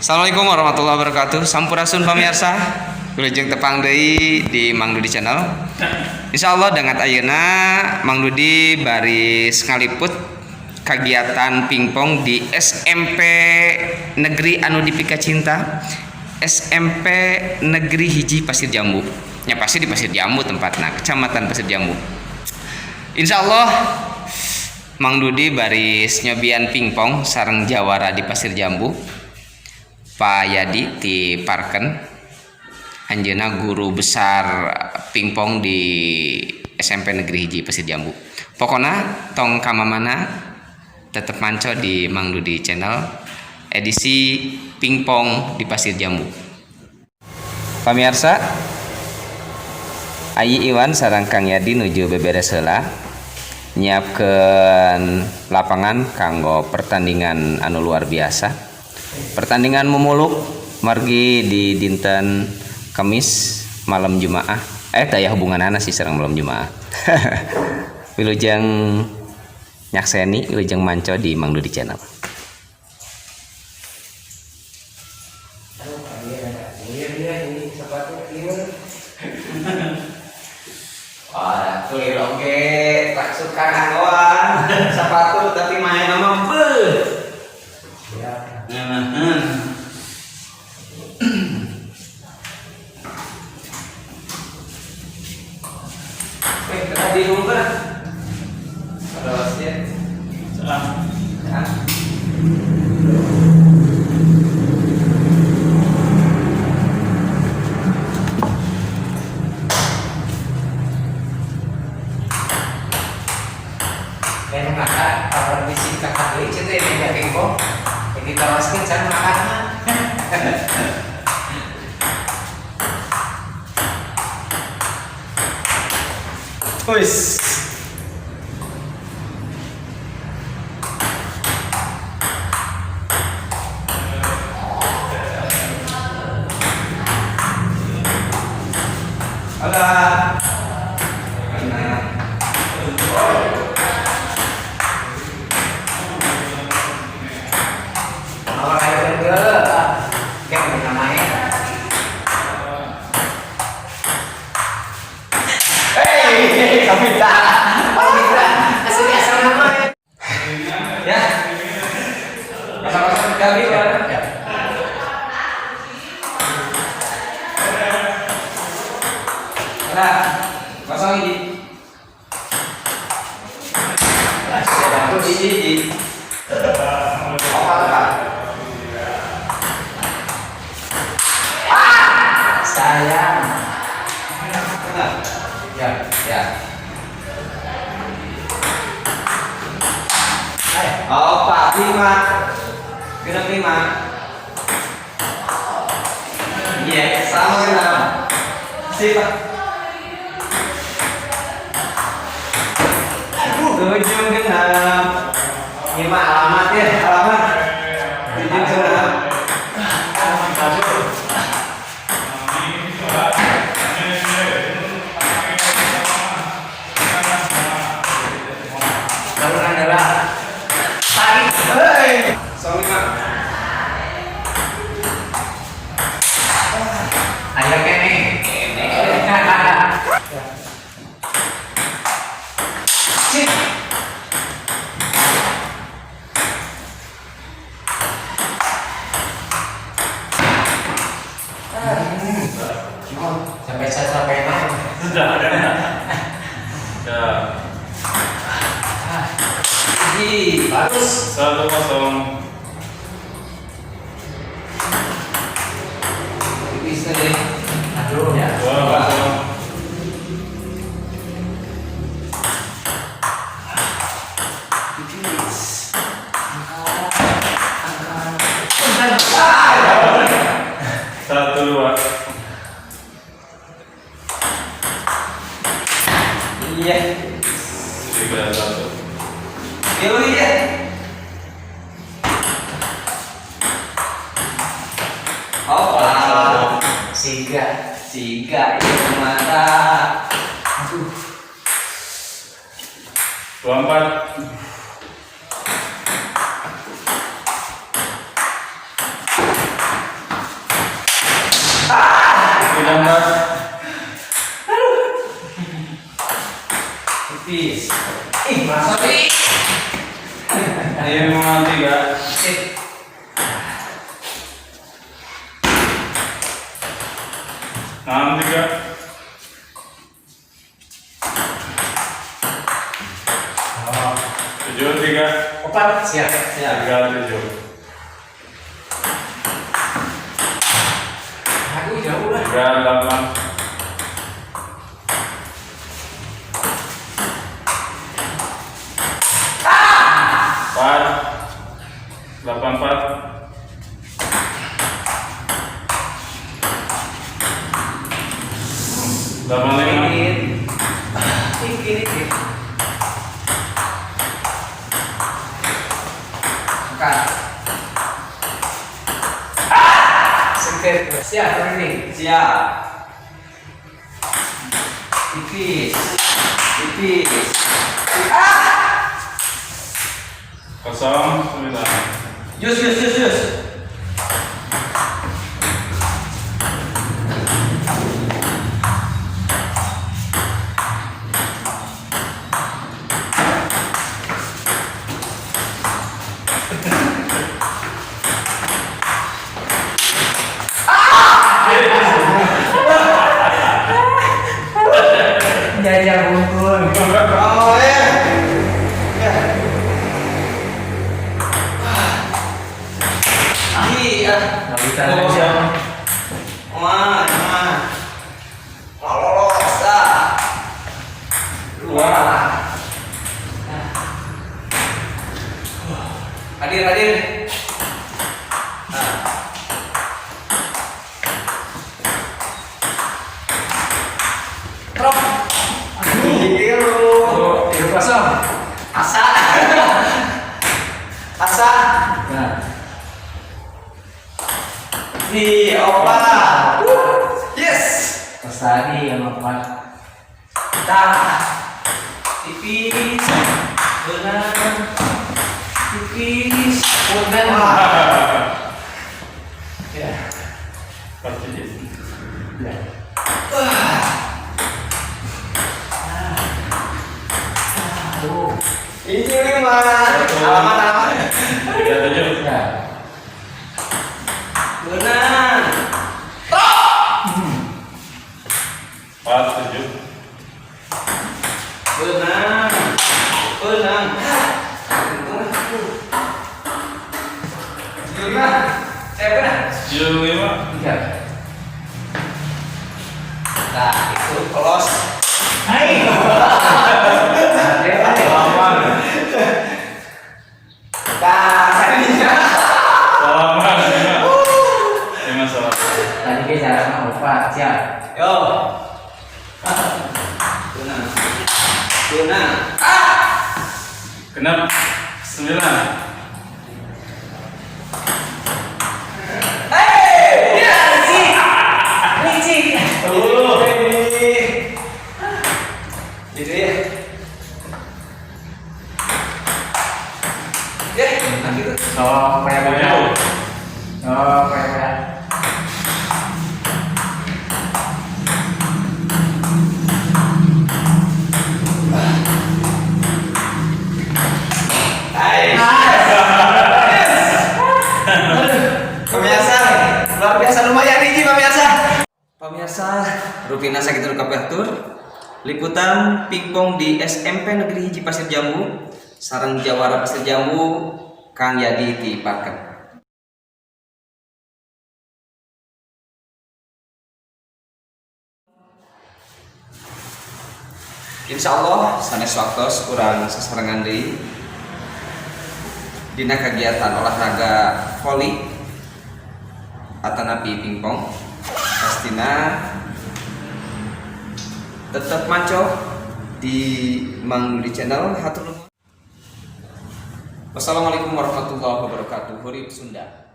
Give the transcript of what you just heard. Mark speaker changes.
Speaker 1: Assalamualaikum warahmatullahi wabarakatuh. Sampurasun, pamirsa. Wilujeng tepang deui di Mang Dudi Channel. Insyaallah danget ayeuna Mang Dudi baris ngaliput kegiatan pingpong di SMP Negeri anu dipika cinta, SMP Negeri 1 Pasir Jambu. Ya, pasti di Pasir Jambu tempatna, Kecamatan Pasir Jambu. Insya Allah Mang Dudi baris nyobian pingpong sareng jawara di Pasir Jambu, Pak Yadi di Parken. Anjeunna guru besar pingpong di SMP Negeri 1 Pasir Jambu. Pokoknya tong kamana, tetep manco di Mang Dudi Channel edisi pingpong di Pasir Jambu. Pamirsa, Ayi Iwan sareng Kang Yadi nuju beberes heula, nyiapkeun lapangan kanggo pertandingan anu luar biasa, pertandingan mumuluk margi di dinten Kamis malam Jumaah. Eh, taya hubunganana sih sareng malam Jumaah. Wilujeng nyakseni, wilujeng manco di Mang Dudi Channel.
Speaker 2: Aduh, iya iya ini sepatu clear.
Speaker 1: Wah, clear, oke. Tak suka nganggoan sepatu, tapi main nama beuh.
Speaker 2: Ya.
Speaker 1: Ngeunaheun. Eh, tadi lupa. Terus ya. Ya.
Speaker 2: Kayak makan, kalau bisi kakak deui cenah ya meja pingpong. Yang diteruskeun can makan mah.
Speaker 1: Wis. Hola. Nah.
Speaker 2: Awal ayo ke. Kayak namanya.
Speaker 1: Hei, kamu minta.
Speaker 2: Oh, mitra. Asli asal nama.
Speaker 1: Ya. Kosong-kosong kali, Pak.
Speaker 2: Ya.
Speaker 1: Nah, 0-1. 1-1. 4-4.
Speaker 2: Sayang.
Speaker 1: Nah,
Speaker 2: Ya.
Speaker 1: ya.
Speaker 2: Ayo.
Speaker 1: 4-5. 6-5. Iya, sama 6. Sip. 7-6.
Speaker 2: Ini mah alamat ya.
Speaker 1: Alamat. 7-6.
Speaker 2: Alamat satu. Lalu adalah tarik.
Speaker 1: Hei, 5.
Speaker 2: Ayo kene. Sip. Sampai saya sampai mana?
Speaker 3: Sudah. Ya,
Speaker 1: Hiji.
Speaker 2: Bagus.
Speaker 3: 1-0.
Speaker 1: Bisa deh.
Speaker 2: Aduh ya.
Speaker 3: 2-0.
Speaker 1: Tipis.
Speaker 3: 1-2.
Speaker 1: Iya.
Speaker 3: 3-1.
Speaker 1: Pilih ya. Oh,
Speaker 2: Siga.
Speaker 1: Siga itu mata.
Speaker 2: Aduh.
Speaker 3: 2-4. 3 4.
Speaker 1: Tipis.
Speaker 2: Ih, masa sih?
Speaker 3: 5 3.
Speaker 2: Sip.
Speaker 3: 6 3.
Speaker 2: Oh.
Speaker 3: 7 3.
Speaker 2: 4, siap.
Speaker 1: Siap.
Speaker 3: 3 7.
Speaker 2: Aku jauh lah.
Speaker 3: 3 8. 4 8 4. 8 5.
Speaker 2: Dikit. Dikit, dikit.
Speaker 1: Bukan.
Speaker 2: Sempit. Siap, ini.
Speaker 1: Siap. Tipis. Tipis.
Speaker 3: 0 9.
Speaker 1: Yus, yus, yus, yus.
Speaker 2: Jajah bungkul.
Speaker 1: Oh ya. Ya. Iya.
Speaker 2: Nggak bisa
Speaker 1: Lolos
Speaker 2: aja.
Speaker 1: ya. Wah, wah. Wah, lolos ah.
Speaker 3: 2.
Speaker 1: Hadir, hadir. Nah. Trok. Iya lu.
Speaker 2: 3-0.
Speaker 1: Asa. Asa.
Speaker 2: Nah.
Speaker 1: Di opa. Yes.
Speaker 2: Pesari yang 4.
Speaker 1: Tah. Tipis. Benar. Tipis.
Speaker 2: Punten.
Speaker 1: Wah.
Speaker 2: Ya.
Speaker 3: 4 7.
Speaker 2: Ya. Aduh.
Speaker 1: Ini 5. Alamat, alamat.
Speaker 3: 3 7.
Speaker 2: Ya.
Speaker 1: Benar.
Speaker 3: 4 7.
Speaker 1: Benar. Benar. 5. Saya benar.
Speaker 3: 7 5.
Speaker 2: 3.
Speaker 1: Nah, itu los.
Speaker 2: Hai.
Speaker 3: 8.
Speaker 1: Nah, tadinya.
Speaker 3: 8 5. 5 1.
Speaker 2: Tadi kayak jaraknya 4, siap.
Speaker 1: Yo. Benar. Benar. Ah.
Speaker 3: 6 9.
Speaker 1: Hey!
Speaker 2: Ya, licik. Licik.
Speaker 3: 10.
Speaker 1: Gitu ya. Ya, nah gitu.
Speaker 2: So, kayak
Speaker 3: 7.
Speaker 2: Oh, kayak
Speaker 1: Hai. Yes. Pemirsa, luar biasa lumayan ini pemirsa. Pemirsa, rupina sakitu nu kapihatur. Liputan pingpong di SMP Negeri 1 Pasir Jambu, sareng Jawara Pasir Jambu, Kang Yadi ti Paket. Insya Allah sanes waktos urang sasarengan deui dina kegiatan olahraga voli atanapi pingpong. Pastina tetap maco di Mang Dudi Channel. Hatur nuhun. Wassalamualaikum warahmatullahi wabarakatuh. Hurip Sunda.